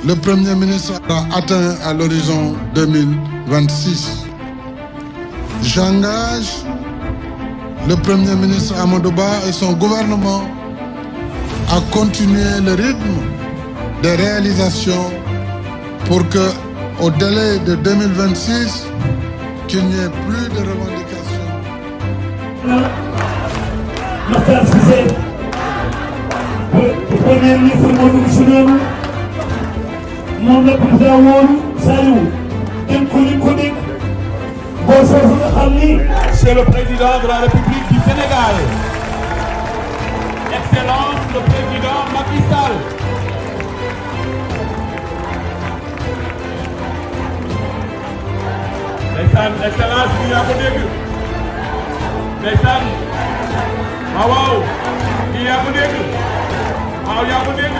le Premier ministre a atteint à l'horizon 2026. J'engage le Premier ministre Amadou Ba et son gouvernement à continuer le rythme des réalisations pour que, au délai de 2026, qu'il n'y ait plus de revendications. Le Premier ministre Modou Souleymane moom la président woon Saliou dem ko lim ko dégg boo foofu nga xam ni c'est le président de la République du Sénégal. Excellence le président Macky Sall. Ndeysaan excellence bi yaa ko dégg. Ndeysaan waaw waaw kii yaa ko dégg. waaw yaa ko dégg.